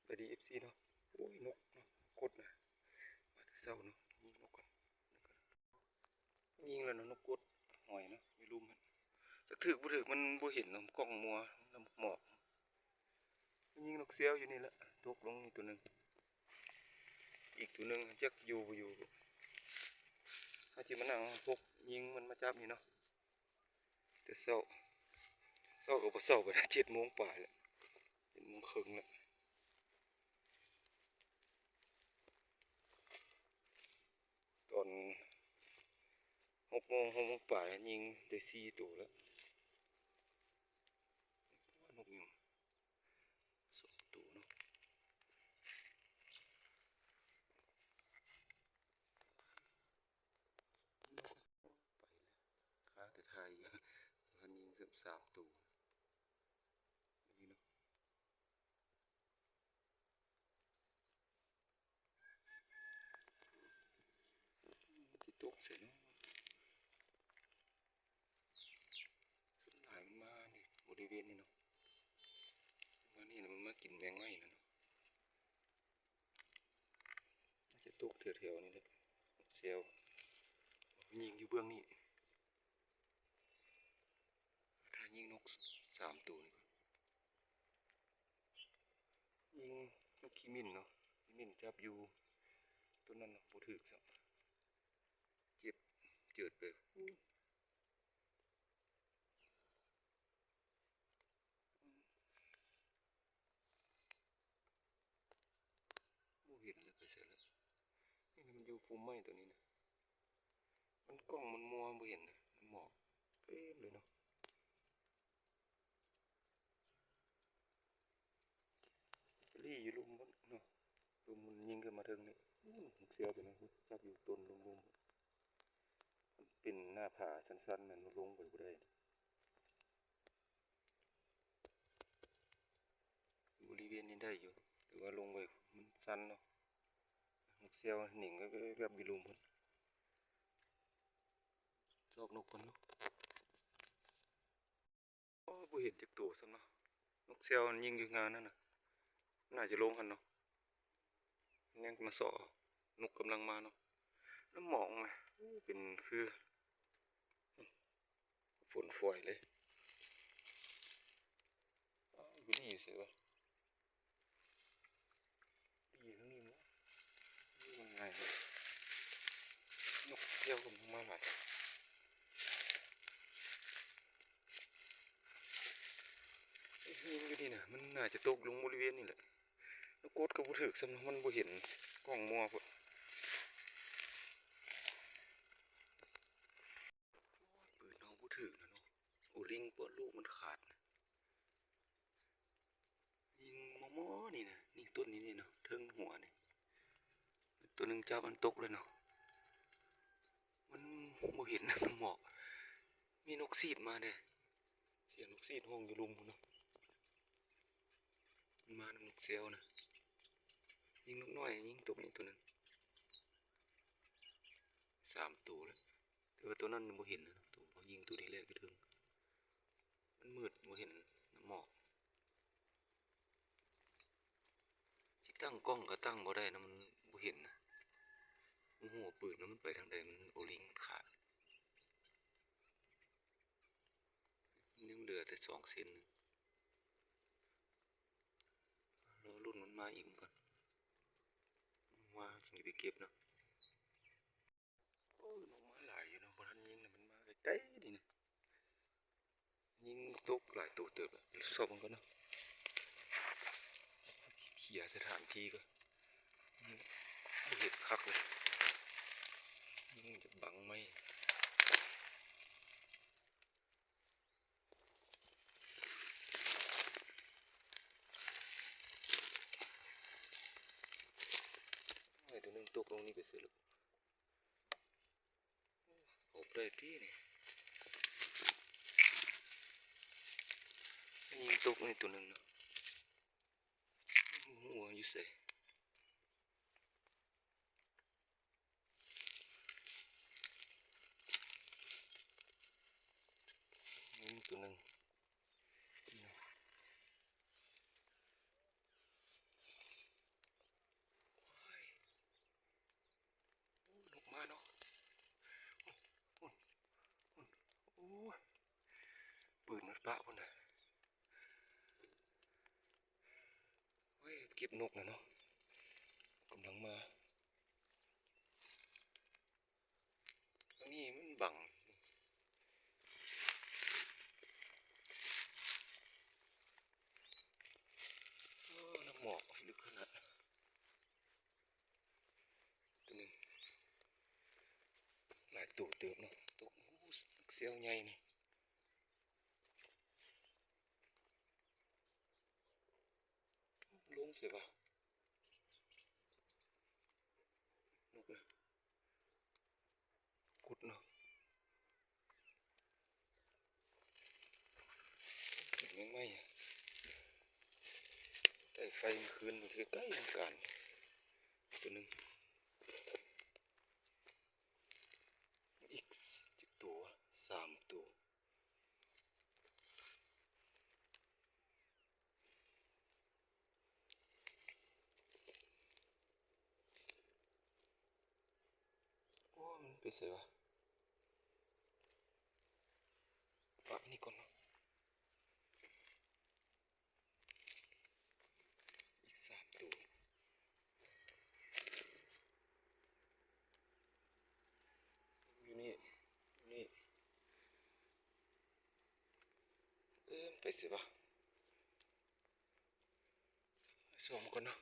ບາຍດີ ເອັຟຊີ ເນາະ. ໂອ້ຍ ນົກເນາະ ກົດນະ ມາແຕ່ເຊົ້າເນາະ. ຍິງນົກກ່ອນ ຍິງແລ້ວເນາະ ນົກກົດຫອຍເນາະ ຢູ່ລຸ່ມຫັ້ນ. ຈັກຖືກບໍ່ຖືກ ມັນບໍ່ເຫັນເນາະ ກ້ອງມົວນຳໝອກ. ຍິງນົກແຊວຢູ່ນີ້ແຫຼະ ຕົກລົງນີ້ໂຕໜຶ່ງ ອີກໂຕໜຶ່ງ ຈັກຢູ່ບໍ່ຢູ່. ເຮົາຊິມານັ່ງປົກຍິງມັນມາຈັບນີ້ເນາະ. ແຕ່ເຊົ້າ ເຊົ້າກໍບໍ່ເຊົ້າປານໃດ ເຈັດໂມງປາຍແລ້ວ ເຈັດໂມງເຄິ່ງແລ້ວ. ຕອນຫົກໂມງ ຫົກໂມງປາຍ ຍິງໄດ້ສີ່ໂຕແລ້ວ. ນົກຫຍັງ ສອງໂຕເນາະ. ໄປແລ້ວ ຄາແຕ່ຖ່າຍຢູ່ ມັນຍິງສາມໂຕນີ້ເນາະ. ຊິຕົກໃສເນາະ. ສ່ວນຫຼາຍມັນມານີ້ ບໍລິເວນນີ້ເນາະ ມານີ້ ມັນມາກິນແມງໄມ້ນະເນາະ. ຈະຕົກແຖວໆນີ້ແຫຼະ ແຊວ ຍິງຢູ່ເບື້ອງນີ້. ຖ້າຍິງນົກສາມໂຕນີ້ກ່ອນ ຍິງນົກຂີ້ໝິ່ນເນາະ ຂີ້ໝິ່ນຈັບຢູ່ຕົ້ນນັ້ນເນາະ ບໍ່ຖືກຊ້ຳ ເຈັບເຈີດໄປ. ບໍ່ເຫັນແລ້ວ ໄປໃສແລ້ວ? ນີ້ມັນຢູ່ພຸມໄມ້ຕົວນີ້ນະ ມັນກ້ອງມັນມົວ ບໍ່ເຫັນນະ ມັນໝອກເຕັມເລີຍເນາະ. ລີ້ຢູ່ລຸ່ມພຸ້ນເນາະ ລຸ່ມມັນຍິງຂຶ້ນມາເທິງນີ້. ອື ເສືອຕົວນັ້ນຈັບຢູ່ຕົ້ນລຸ່ມໆ ມັນເປັນໜ້າຜາຊັນໆ ມັນລົງໄປບໍ່ໄດ້. ຢູ່ບໍລິເວນນີ້ໄດ້ຢູ່ ແຕ່ວ່າລົງໄປມັນຊັນເນາະ. ແຊວໜິງແວບໆຢູ່ລຸ່ມພຸ້ນ ຊອກນົກກ່ອນເນາະ. ໂອ້ ບໍ່ເຫັນຈັກໂຕຊ້ຳເນາະ ນົກແຊວມັນຍິງຢູ່ງານນັ້ນນະ ໜ້າຈະລົງຫັ້ນເນາະ. ຍັງມາເຊາະເອົາ ນົກກຳລັງມາເນາະ. ນ້ຳໝອກມາ ໂອ້ ເປັນຄືຝົນຝອຍເລີຍ. ອ້າວ ຢູ່ນີ້ຊື່ວະ ຢູ່ທາງນີ້ບໍ່? ຢູ່ມັນງ່າຍເລີຍ ນົກແຊວກໍມາຫຼາຍ. ຍິງຢູ່ນີ້ນະ ມັນໜ້າຈະຕົກລົງບໍລິເວນນີ້ແຫຼະ. ແລ້ວກົດກໍບໍ່ຖືກຊ້ຳເນາະ ມັນບໍ່ເຫັນກ້ອງມົວພຸ້ນ. ປືນເຮົາບໍ່ຖືກນະເນາະ ໂອລິງ ເພາະລູກມັນຂາດ. ຍິງມໍ່ໆ ນີ້ນະ ນີ້ຕົ້ນນີ້ ນີ້ເນາະ ເທິງຫົວນີ້ ຕົວໜຶ່ງຈັບມັນຕົກເລີຍເນາະ. ມັນບໍ່ເຫັນນະ ມັນໝອກ. ມີນົກສີດມາເດ້ ສຽງນົກສີດຮ້ອງຢູ່ລຸ່ມພຸ້ນເນາະ. ມັນມານຳນົກແຊວນະ. ຍິງນົກນ້ອຍ ຍິງຕົກນີ້ຕົວໜຶ່ງ ສາມໂຕແລ້ວ ແຕ່ວ່າຕົວນັ້ນຍັງບໍ່ເຫັນນະ ຕົວເຮົາຍິງຕົວທີແລກຢູ່ເທິງ. ມັນມືດ ບໍ່ເຫັນນ້ຳໝອກ. ຊິຕັ້ງກ້ອງກໍຕັ້ງບໍ່ໄດ້ນະ ມັນບໍ່ເຫັນນະ. ບໍ່ຮູ້ວ່າປືນມັນໄປທາງໃດ ມັນໂອລິງມັນຂາດ. ຍັງເຫຼືອແຕ່ສອງເສັ້ນ. ລໍລຸ້ນມັນມາອີກກ່ອນ. ມາຈຶ່ງຊິໄປເກັບເນາະ. ໂອ້ຍ ນົກມາຫຼາຍຢູ່ເນາະ ບໍ່ທັນຍິງນະ ມັນມາໄກໆ ນີ້ນະ. ຍິງຕົກຫຼາຍໂຕເຕີບແລ້ວ ຊອກເບິ່ງກ່ອນເນາະ. ເຄຍສະຖານທີ່ກ່ອນ ບໍ່ເຫັນຄັກເລີຍ ຍິງຈະບັງໄມ້. ໂອ້ຍ ໂຕໜຶ່ງຕົກລົງນີ້ໄປໃສລະ ອອກໄດ້ຕິນີ້. ຍິງຕົກນີ້ໂຕໜຶ່ງເນາະ ບໍ່ຮູ້ວ່າຢູ່ໃສ. ນີ້ໂຕໜຶ່ງ. ນີ້ເນາະ. ປະພຸ້ນນະ. ໂອ້ຍ ເກັບນົກນະເນາະ ກຳລັງມາ. ອັນນີ້ມັນບັງ. ໂອ້ ນ້ຳໝອກເລິກຂະໜາດ. ໂຕໜຶ່ງ ຫຼາຍໂຕເຕີບເນາະ. ຕົກ ໂອ້ ແຊວໃຫຍ່ນີ້. ລົງໃສວະ ນົກນະ. ກຸດເນາະ ແມງໄມ້ ໃຕ້ໄຟມື້ຄືນນີ້ ໃກ້ໆ ນຳກັນ ໂຕໜຶ່ງ. ອີກຈັກໂຕວະ ສາມໂຕ. ໂອ້ ມັນໄປໃສວະ ປະນີ້ກ່ອນເນາະ. ອີກສາມໂຕ ຢູ່ນີ້ ຢູ່ນີ້. ເອີ ມັນໄປໃສວະ. ສອງກ່ອນເນາະ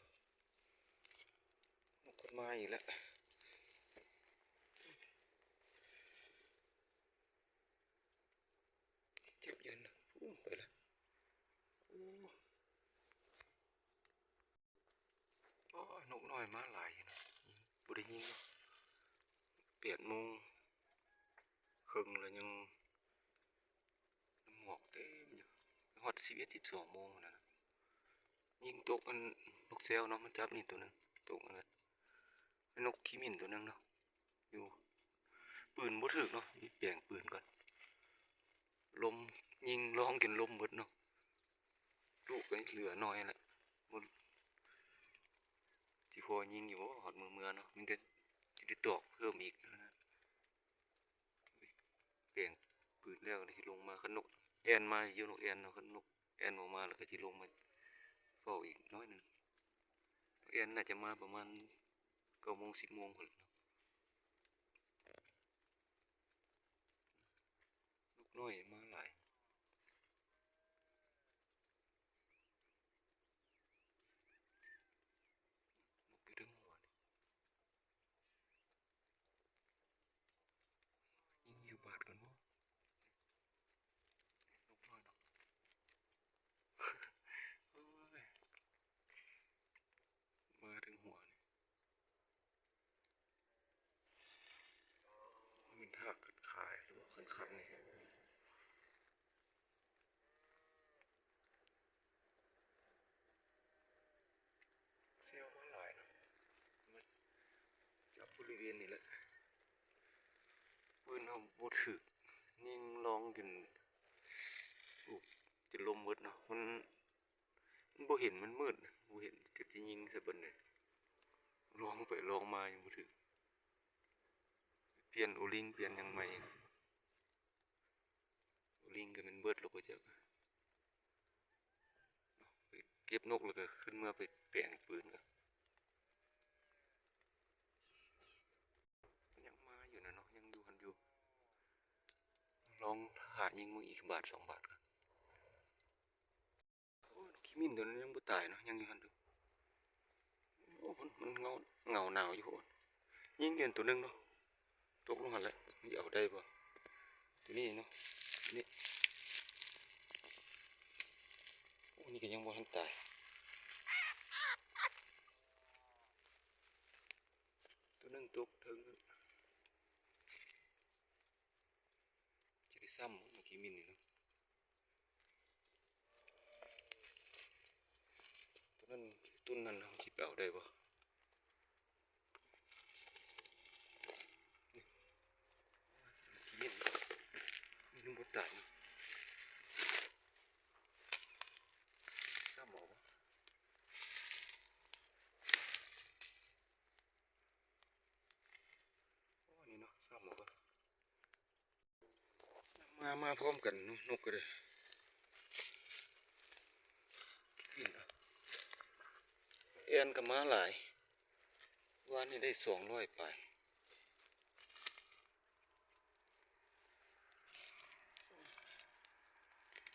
ມັນກົດມາອີກແລ້ວ. ຈັບຢືນນະ ໂອ້ ໄປລະ. ໂອ້ ໂອ້ຍ ນົກນ້ອຍມາຫຼາຍຢູ່ນະ ບໍ່ໄດ້ຍິງເນາະ. ແປດໂມງເຄິ່ງແລ້ວ ຍັງ ນ້ຳໝອກເຕັມຢູ່ ຮອດສິບເອັດ ສິບສອງໂມງພຸ້ນນະ. ຍິງຕົກອັນນົກແຊວເນາະ ມັນຈັບນີ້ໂຕໜຶ່ງ ຕົກອັນນັ້ນ ນົກຂີ້ໝິ່ນໂຕໜຶ່ງເນາະ ຢູ່ ປືນບໍ່ຖືກເນາະ ມີແປງປືນກ່ອນ. ລົມ ຍິງລອງຈົນລົມເບິດເນາະ ລູກກໍເຫຼືອໜ້ອຍແຫຼະ ບໍ່ ຊິພໍຍິງຢູ່ບໍ່ ຮອດມື້ເມືອເນາະ ມີແຕ່ຊິໄດ້ຕອກເພີ່ມອີກ. ແປງປືນແລ້ວ ຊິລົງມາ ຄັນນົກແອ່ນມາຢູ່ ນົກແອ່ນເນາະ ຄັນນົກແອ່ນບໍ່ມາ ແລ້ວກໍຊິລົງມາເຝົ້າອີກໜ້ອຍໜຶ່ງ. ນົກແອ່ນໜ້າຈະມາປະມານເກົ້າໂມງ ສິບໂມງພຸ້ນແຫຼະເນາະ. ນົກນ້ອຍມາຫຼາຍ ນົກຢູ່ເທິງຫົວນີ້. ຍິງຢູ່ບາດກ່ອນບໍ່ ນົກນ້ອຍເນາະ. ໂອ້ຍ ມາເທິງຫົວນີ້ ມັນທາກກັດຂາຍ ຫຼືວ່າຄັນຄັນນີ້. ແຊວມາຫຼາຍເນາະ ມາຈັບບໍລິເວນນີ້ແຫຼະ. ປືນເຮົາບໍ່ຖືກ ຍິງລອງຈົນ ລູກຈົນລົມເບິດເນາະ ມັນ ມັນບໍ່ເຫັນ ມັນມືດ ບໍ່ເຫັນ ກໍຈະຍິງໃສ່ເພິ່ນເດ ລອງໄປລອງມາຍັງບໍ່ຖືກ. ປ່ຽນໂອລິງ ປ່ຽນຫຍັງໃໝ່. ໂອລິງກໍແມ່ນເບິດແລ້ວບໍ່ຈັກ ໄປເກັບນົກແລ້ວກໍຂຶ້ນເມືອໄປແປງປືນກໍ ຍັງມາຢູ່ນະເນາະ ຍັງຢູ່ຫັ້ນຢູ່. ລອງຫາຍິງເບິ່ງອີກບາດສອງບາດກ່ອນ. ໂອ້ ຂີ້ໝິ່ນໂຕນັ້ນຍັງບໍ່ຕາຍເນາະ ຍັງຢູ່ຫັ້ນຢູ່. ໂອ້ ມັນ ມັນເຫງົາ ເຫງົາໜາວຢູ່. ໂອ້ ຍິງຢູ່ໂຕໜຶ່ງເນາະ ຕົກລົງຫັ້ນແຫຼະ ມັນຊິເອົາໄດ້ບໍ່ ໂຕນີ້ເນາະ ໂຕນີ້. ໂອ້ ນີ້ກໍຍັງບໍ່ທັນຕາຍ ໂຕໜຶ່ງຕົກເທິງ. ຊິໄດ້ຊ້ຳບໍ່ ຂີ້ໝິ່ນນີ້ເນາະ. ໂຕນັ້ນ ຕົ້ນນັ້ນເຮົາຊິໄປເອົາໄດ້ບໍ່? ຂີ້ໝິ່ນ ມັນບໍ່ຕາຍເນາະ ຊ້ຳເອົາບໍ່? ໂອ້ ນີ້ເນາະ ຊ້ຳເອົາບໍ່? ມາ ມາພ້ອມກັນເນາະ ນົກກໍໄດ້. ແອ່ນກໍມາຫຼາຍ ວານນີ້ໄດ້ສອງຮ້ອຍປາຍ.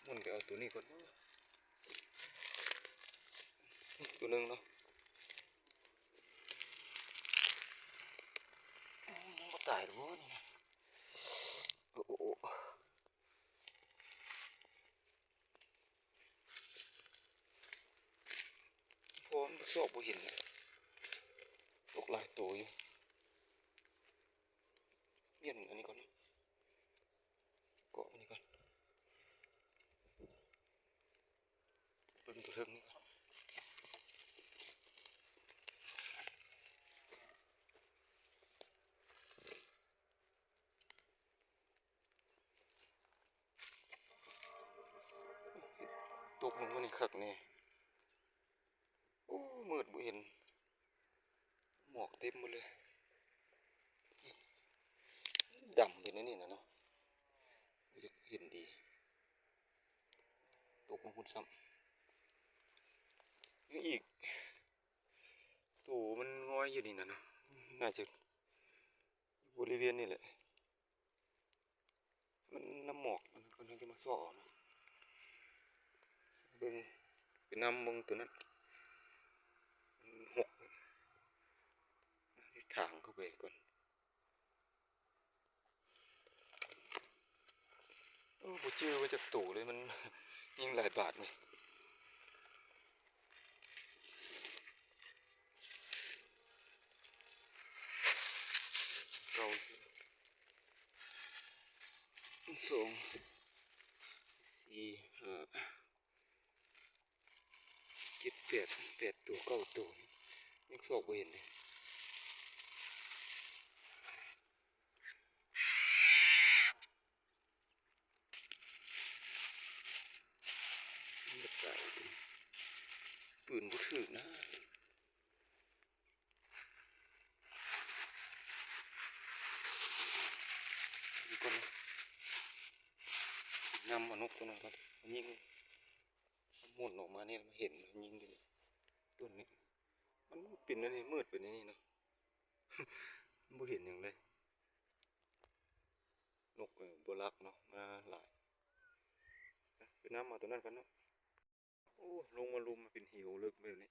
ໝຸ່ນໄປເອົາໂຕນີ້ກ່ອນ ໂຕໜຶ່ງເນາະ ຍັງບໍ່ຕາຍດອກນີ້ນະ ໂອ້ ໂອ້ ໂອ້ ເພາະມັນຊອກບໍ່ເຫັນນະ ຕົກຫຼາຍໂຕຢູ່. ປ່ຽນອັນນີ້ກ່ອນ ເກາະອັນນີ້ກ່ອນ ເບິ່ງຕົວເທິງນີ້ກ່ອນ. ຕົກລົງມານີ້ຄັກແນ່. ໂອ້ ມືດບໍ່ເຫັນ ໝອກເຕັມໝົດເລີຍ ດຳເປັນອັນນີ້ນະເນາະ ບໍ່ຢາກເຫັນດີ. ຕົກລົງພຸ້ນຊ້ຳ ຍັງອີກ ໂຕມັນງອຍຢູ່ນີ້ນະເນາະ ໜ້າຈະຢູ່ບໍລິເວນນີ້ແຫຼະ. ມັນນຳໝອກ ມັນກຳລັງຈະມາຊອກເອົາເນາະ ເບິ່ງ ໄປນຳເບິ່ງໂຕນັ້ນ ມັນຫົກ ຖາງເຂົ້າໄປກ່ອນ. ໂອ້ ບໍ່ຈື່ວ່າຈັກໂຕເລີຍ ມັນຍິງຫຼາຍບາດນີ້. ເກົ້າ ສອງ ສີ່ ຫ້າ ເຈັດ ແປດ ແປດໂຕ ເກົ້າໂຕ ຍັງຊອກບໍ່ເຫັນເດ້. ມັນບໍ່ຕາຍ ປືນບໍ່ຖືກນະ. ນີ້ກ່ອນນະ ນຳເອົານົກໂຕນັ້ນກ່ອນ ຍິງ ມັນໝຸ່ນອອກມານີ້ ມາເຫັນ ມາຍິງຢູ່ນີ້ ຕົ້ນນີ້ ມັນເປັນອັນນີ້ ມືດເປັນອັນນີ້ເນາະ ບໍ່ເຫັນຫຍັງເລີຍ. ນົກກໍບໍ່ລັກເນາະ ມາຫຼາຍ. ໄປນຳເອົາໂຕນັ້ນກ່ອນເນາະ. ໂອ້ ລົງມາລຸ່ມເປັນເຫວເລິກແບບນີ້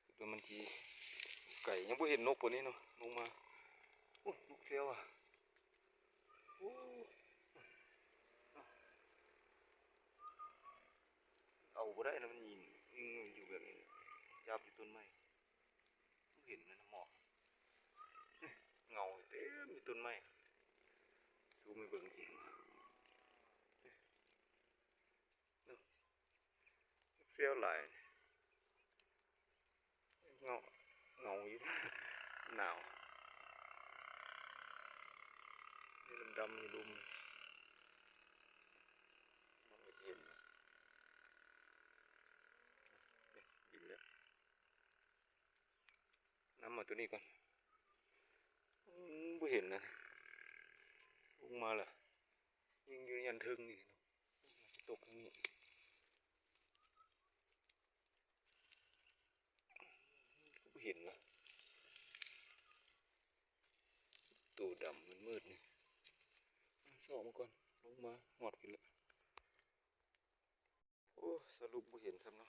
ຄິດວ່າມັນຊິໄກ ຍັງບໍ່ເຫັນນົກປານນີ້ເນາະ ລົງມາ. ໂອ້ ນົກແຊວອະ ໂອ້ ເອົາບໍ່ໄດ້ນະ ມັນຍິງ ຍິງຢູ່ແບບນີ້ ຈັບຢູ່ຕົ້ນໄມ້. ເຫັນນະໝອກ ເຫງົາເຕັມຢູ່ຕົ້ນໄມ້ ຊູມໃຫ້ເບິ່ງຊິ ແຊວຫຼາຍ ເຫງົາ ເຫງົາຢູ່ ໜາວ ດຳໆຢູ່ລຸ່ມ ເຫັນ ບິນແລ້ວ. ນຳເອົາໂຕນີ້ກ່ອນ ອືມ ບໍ່ເຫັນນະ ລົງມາລະ ຍິງຢູ່ອັນເທິງນີ້ ຕົກທາງນີ້ ບໍ່ເຫັນລະ ໂຕດຳມືດໆນີ້ ຊອກມັນກ່ອນ ລົງມາຮອດພີ້ລະ. ໂອ້ ສະຫຼຸບບໍ່ເຫັນຊ້ຳເນາະ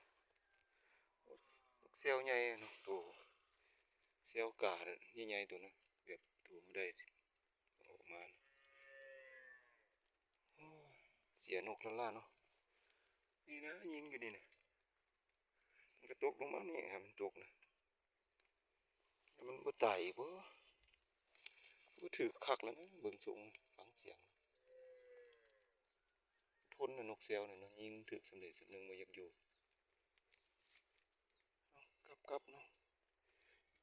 ແຊວໃຫຍ່ເນາະ ໂຕແຊວກາໃຫຍ່ໆ ໂຕນັ້ນ ແບບໂຕບໍ່ໄດ້ອອກມາ. ໂອ້ ເສຍນົກລ້າໆເນາະ ນີ້ນະ ຍິງຢູ່ນີ້ນະ ມັນກະຕົກລົງມານີ້ ໃຫ້ມັນຕົກນະ. ມັນບໍ່ຕາຍອີກບໍ່? ບໍ່ຖືກຄັກແລ້ວນະ ເບິ່ງຊົງ ຟັງສຽງ ທົນນະ ນົກແຊວນີ້ເນາະ ຍິງຖືກສ່ຳໃດສ່ຳໜຶ່ງບໍ່ຢາກຢູ່. ເອົາ ກັບໆເນາະ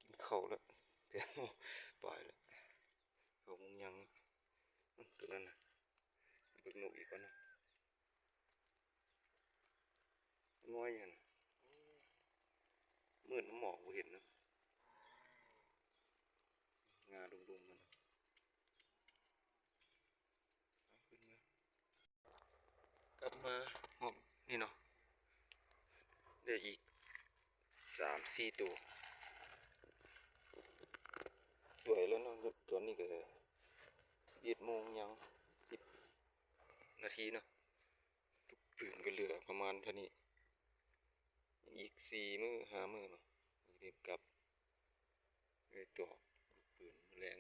ກິນເຂົ້າແລ້ວ ແປດໂມງປາຍແລ້ວ ເຂົ້າໂມງຍັງ ອືມ ໂຕນັ້ນນະ ເບິ່ງນົກອີກກ່ອນເນາະ. ງອຍຫັ້ນ ມືດນຳໝອກບໍ່ເຫັນເນາະ ງາດຸ່ມໆມັນ ເອົາຂຶ້ນມາ ກັບມາຮອບນີ້ເນາະ ໄດ້ອີກ ສາມສີ່ໂຕ. ສວຍແລ້ວເນາະ, ຕອນນີ້ກໍສິບເອັດໂມງຍັງສິບນາທີເນາະ. ລູກປືນກໍເຫຼືອປະມານເທົ່ານີ້, ອີກສີ່ມື້ຫ້າມື້ເນາະ ເຮັດກັບ ໄດ້ຕອກປືນແລງ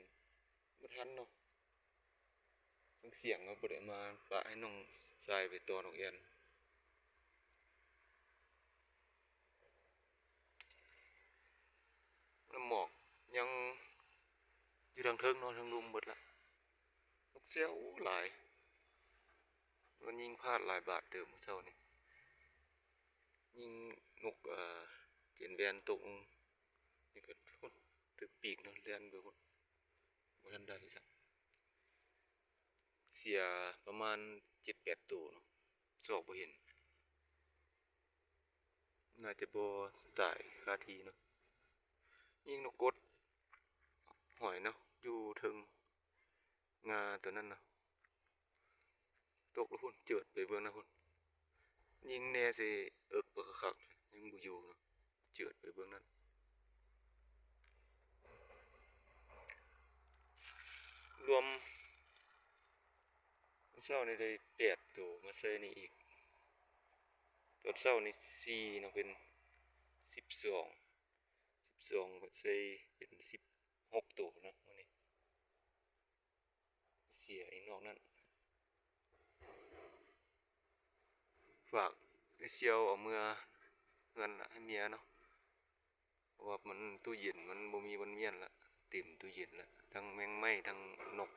ບໍ່ທັນເນາະ, ທັງສຽງກໍບໍ່ໄດ້ມາ ປະໃຫ້ນ້ອງຊາຍໄປຕໍ່ນົກແອ່ນ. ນ້ຳໝອກຍັງຢູ່ທາງເທິງເນາະ, ທາງລຸ່ມເບິດລະ. ນົກແຊວ ໂອ້ ຫຼາຍ, ມັນຍິງພາດຫຼາຍບາດເຕີບມື້ເຊົ້ານີ້. ຍິງນົກ ເອີ ເຈນແວນຕົກ ນີ້ກໍ ໂອ້ ຖືກປີກເນາະ, ແລ່ນໄປພຸ້ນ ບໍ່ທັນໄດ້ຊ້ຳ. ເສຍປະມານເຈັດແປດໂຕເນາະ, ຊອກບໍ່ເຫັນ, ໜ້າຈະບໍ່ຕາຍຄາທີ່ເນາະ. ຍິງນົກກົດຫອຍເນາະ ຢູ່ເທິງ ງາຕົວນັ້ນນະ ຕົກແລ້ວພຸ້ນ, ເຈີດໄປເບື້ອງນັ້ນພຸ້ນ. ຍິງແນໃສ່ເອິກບັກຄັກໆ ຍັງບໍ່ຢູ່ເນາະ, ເຈີດໄປເບື້ອງນັ້ນ. ລວມເຊົ້ານີ້ໄດ້ແປດໂຕ, ມາໃສ່ນີ້ອີກ ຕອນເຊົ້ານີ້ສີ່ເນາະ, ເປັນສິບສອງ ສິບສອງ ໃສ່ເປັນສິບຫົກໂຕເນາະມື້ນີ້. ເສຍອີກນອກນັ້ນ. ຝາກໄອ້ສ່ຽວເອົາເມືອເຮືອນລະໃຫ້ເມຍເນາະ, ເພາະວ່າມັນ ຕູ້ເຢັນມັນບໍ່ມີບ່ອນມ້ຽນລະ, ເຕັມຕູ້ເຢັນລະ, ທັງແມງໄມ້ ທັງນົກ.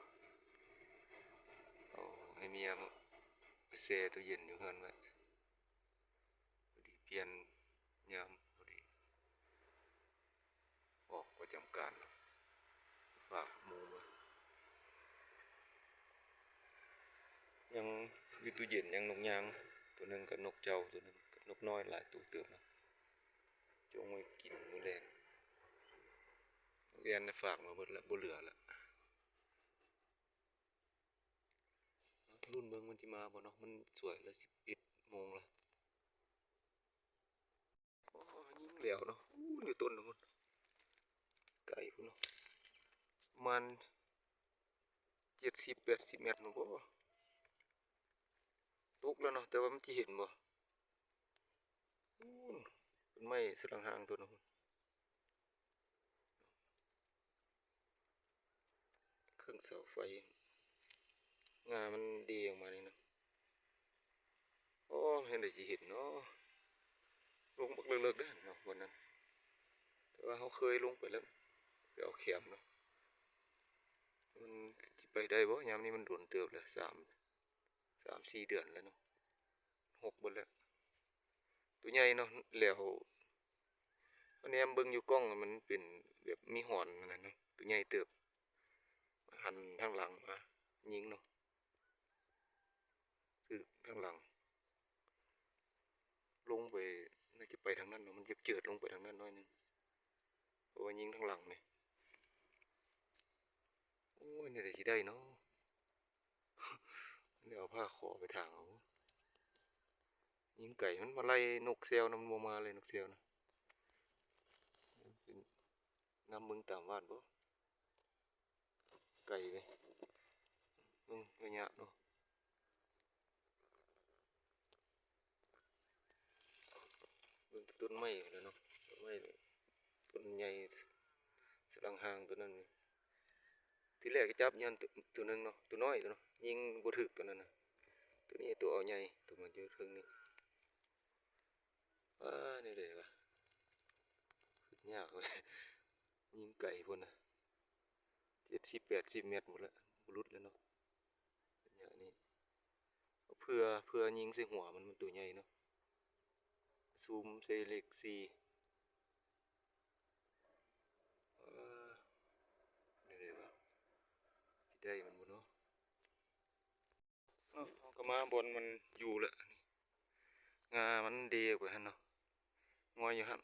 ເອົາໃຫ້ເມຍໄປແຊ່ຕູ້ເຢັນຢູ່ເຮືອນໄວ້, ພໍດີປ່ຽນຍາມພໍດີ. ອອກປະຈຳການ ຝາກໝູ່ມາ. ຍັງຢູ່ຕູ້ເຢັນ ຍັງນົກຍາງຕົວໜຶ່ງກັບນົກເຈົ້າຕົວໜຶ່ງ ກັບນົກນ້ອຍຫຼາຍໂຕເຕີບນະ, ຈົ່ງໄວ້ກິນມື້ແລງ. ແວ່ນຝາກມາເບິດລະ ບໍ່ເຫຼືອລະ. ລຸ້ນເບິ່ງມັນຊິມາບໍ່ເນາະ, ມັນສວຍລະ ສິບເອັດໂມງລະ. ອໍ ຍິງແລ້ວເນາະ, ອູ້ນ ຢູ່ຕົ້ນພຸ້ນ ໄກພຸ້ນເນາະ, ປະມານເຈັດສິບແປດສິບແມັດພຸ້ນບໍ. ຕົກແລ້ວເນາະ, ແຕ່ວ່າມັນຊິເຫັນບໍ່? ອູ້ນ ຕົ້ນໄມ້ສະຫຼັງຫ່າງຕົ້ນພຸ້ນ. ເຄິ່ງເສົາໄຟ ງາມັນເດອອກມານີ້ນະ. ໂອ້ ເຮັດໃດຊິເຫັນເນາະ, ລົງບັກເລິກໆເດ້ເນາະບ່ອນນັ້ນ, ແຕ່ວ່າເຮົາເຄີຍລົງໄປແລ້ວ ໄປເອົາແຄມເນາະ. ມັນຊິໄປໄດ້ບໍ່? ຍາມນີ້ມັນດົນເຕີບແລ້ວ ສາມ ສາມສີ່ເດືອນແລ້ວເນາະ, ຫົກເບິດແລ້ວ. ໂຕໃຫຍ່ເນາະ, ແລ້ວ ແນມເບິ່ງຢູ່ກ້ອງ ມັນເປັນແບບມີຫອນນັ້ນນະ, ໂຕໃຫຍ່ເຕີບ, ຫັນທາງຫຼັງມາຍິງເນາະ, ຖືກທາງຫຼັງ. ລົງໄປ ໜ້າຈະໄປທາງນັ້ນເນາະ, ມັນຈະເຈີດລົງໄປທາງນັ້ນໜ້ອຍໜຶ່ງ, ເພາະວ່າຍິງທາງຫຼັງນີ້. ໂອ້ຍ ແນວໃດຊິໄດ້ເນາະ? ແລ້ວເອົາຜ້າຂໍໄປຖາງເອົາ. ຍິງໄກ ມັນມາໄລ່ນົກແຊວນຳ, ມັນບໍ່ມາເລີຍນົກແຊວນະ. ນຳເບິ່ງຕາມບ້ານບໍ? ໄກເດ້. ເບິ່ງໄລຍະເນາະ. ເບິ່ງຕົ້ນໄມ້ພຸ້ນແຫຼະເນາະ, ຕົ້ນໄມ້ ຕົ້ນໃຫຍ່ສະຫຼັງຫ່າງໂຕນັ້ນ. ທີແລກກໍຈັບຢູ່ຫັ້ນໂຕໜຶ່ງເນາະ, ໂຕນ້ອຍໂຕເນາະ, ຍິງບໍ່ຖືກໂຕນັ້ນນະ. ໂຕນີ້ໂຕເອົາໃຫຍ່, ໂຕມັນຢູ່ເທິງນີ້. ວ້າ ແນວໃດວະ? ຂຶ້ນຍາກເວີຍ, ຍິງໄກພຸ້ນນະ. ເຈັດສິບແປດສິບແມັດພຸ້ນລະ, ບໍ່ຫຼຸດແລ້ວເນາະ ໄລຍະນີ້. ເພື່ອ ເພື່ອຍິງໃສ່ຫົວມັນ, ມັນໂຕໃຫຍ່ເນາະ. ຊູມໃສ່ເລກສີ່. ເອີ ນີ້ເດ້ວະ, ຊິໄດ້ມັນບໍ່ເນາະ? ເນາະ, ເຮົາກໍມາບ່ອນມັນຢູ່ແລ້ວ. ງາມັນເດອອກໄປຫັ້ນເນາະ, ງອຍຢູ່ຫັ້ນ.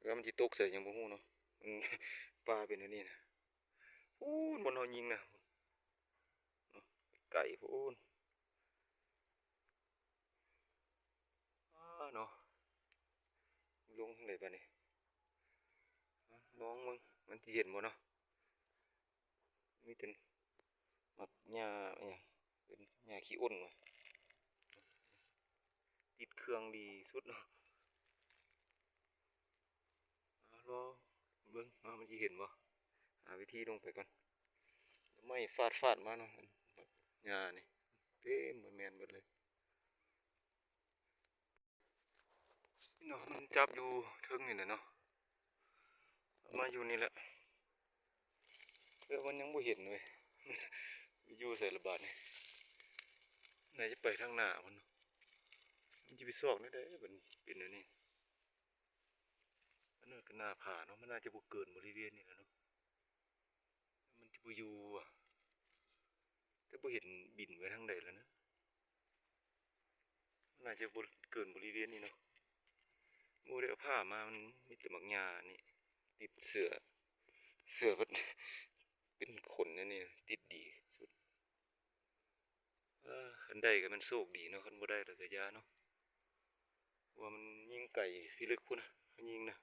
ແລ້ວມັນຊິຕົກໃສ່ຫຍັງບໍ່ຮູ້ເນາະ, ມັນ ປ່າເປັນແນວນີ້ນະ. ພຸ້ນ ບ່ອນເຮົາຍິງນະ, ໄກພຸ້ນ. ອ້າ ເນາະ, ລົງທາງໃດບາດນີ້? ລອງເບິ່ງ ມັນຊິເຫັນບໍ່ເນາະ? ມີແຕ່ໝາກຫຍ້າ ຫຍັງ ເປັນຫຍ້າຂີ້ອົ່ນວ່າ ຕິດເຄື່ອງດີສຸດເນາະ. ເອົາ ລອເບິ່ງວ່າມັນຊິເຫັນບໍ່? ຫາວິທີລົງໄປກ່ອນ. ໄມ້ຟາດໆມາເນາະ ຫຍ້ານີ້ເຕັມໝົດ ແມ່ນເບິດເລີຍ. ນີ້ເນາະ ມັນຈັບຢູ່ເທິງນີ້ແຫຼະເນາະ ເອົາມາຢູ່ນີ້ແຫຼະ ແຕ່ມັນຍັງບໍ່ເຫັນເວີຍ ຢູ່ໃສລະບາດນີ້? ໜ້າຈະໄປທາງໜ້າພຸ້ນເນາະ ມັນຈະໄປຊອກແນວໃດ ມັນເປັນແນວນີ້? ອັນນັ້ນກໍໜ້າຜາເນາະ ມັນໜ້າຈະບໍ່ເກີນບໍລິເວນນີ້ແຫຼະເນາະ. ມັນຈະບໍ່ຢູ່ຫວາ ແຕ່ບໍ່ເຫັນບິນໄປທາງໃດແລ້ວນະ. ໜ້າຈະບໍ່ເກີນບໍລິເວນນີ້ເນາະ. ໂອ້ ໄດ້ເອົາຜ້າມາ ມັນມີແຕ່ໝາກຫຍ້ານີ້ ຕິດເສື້ອ ເສື້ອເພິ່ນເປັນຂົນອັນນີ້ ຕິດດີສຸດ. ເອີ ຄັນໄດ້ກໍແມ່ນໂຊກດີເນາະ ຄັນບໍ່ໄດ້ລະກໍຢ່າເນາະ ເພາະວ່າມັນຍິງໄກພິລຶກພຸ້ນນະ ເຂົາຍິງນະ.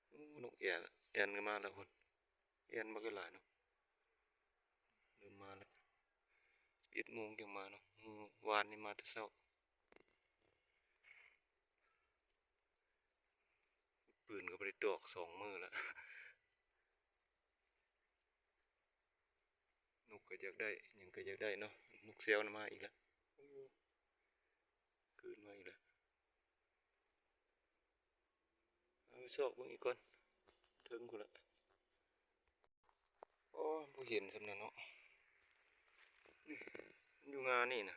ໂອ້ ນົກແອ່ນ ແອ່ນກໍມາແລ້ວພຸ້ນ ແອ່ນບັກຫຼາຍເນາະ. ເລີ່ມມາແລ້ວ ເອັດໂມງຈັ່ງມາເນາະ ມື້ວານນີ້ມາແຕ່ເຊົ້າ. ປືນກໍບໍ່ໄດ້ຕອກສອງມື້ແລ້ວ. ນົກກໍຢາກໄດ້ ຫຍັງກໍຢາກໄດ້ເນາະ. ນົກແຊວນະມາອີກແລ້ວ ໂອ້ ຄືນມາອີກແລ້ວ. ເອົາໄປຊອກເບິ່ງອີກກ່ອນ ເທິງພຸ້ນລະ. ໂອ້ ບໍ່ເຫັນສ່ຳນັ້ນເນາະ ນີ້ ມັນຢູ່ງ່ານີ້ນະ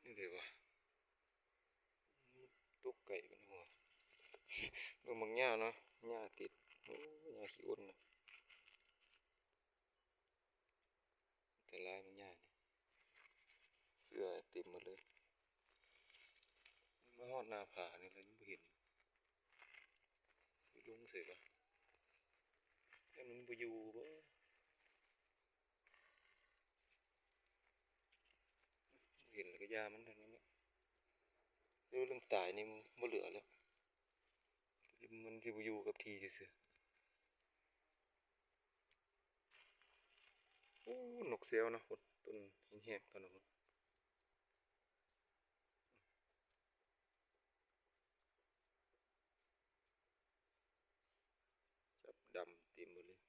ນີ້ເດວ່າ ຕົກໄກປານຫົວ. ເບິ່ງບັກຫຍ້າເນາະ ຫຍ້າຕິດ ໂອ້ ຫຍ້າຂີ້ອົ່ນນະ. ແຕ່ລາຍມັນໃຫຍ່ ເສື້ອເຕັມໝົດເລີຍ. ມາຮອດໜ້າຜານີ້ແລ້ວຍັງບໍ່ເຫັນ ໄປລົງໃສວະ? ແຕ່ມັນບໍ່ຢູ່ບໍ? ບໍ່ເຫັນແລ້ວກໍຢ່າມັນເທົ່ານັ້ນແຫຼະ. ເລື່ອງຕາຍນີ້ບໍ່ເຫຼືອແລ້ວ ມັນຊິບໍ່ຢູ່ກັບທີ່ຊື່ໆ. ໂອ້ ນົກແຊວເນາະ ຕົ້ນແຫ້ງໆ ຕອນນັ້ນ ຈັບດຳເຕັມເບິດເລີຍ.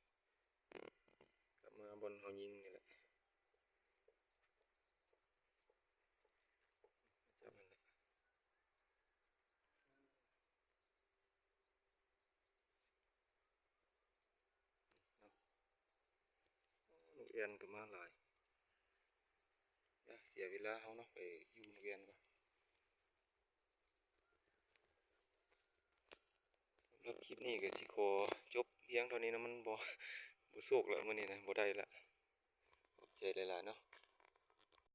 ກັບມາບ່ອນເຮົາຍິງນີ້ແຫຼະ ຈັບນັ້ນແຫຼະ. ນົກແອ່ນກໍມາຫຼາຍ. ຢ່າເສຍເວລາເຮົາເນາະ ໄປຢູ່ນົກແອ່ນກ່ອນ. ສຳລັບຄລິບນີ້ກໍຊິຂໍຈົບພຽງເທົ່ານີ້ເນາະ ມັນບໍ່ ບໍ່ໂຊກແລ້ວມື້ນີ້ນະ ບໍ່ໄດ້ລະ. ຂອບໃຈຫຼາຍໆເນາະ.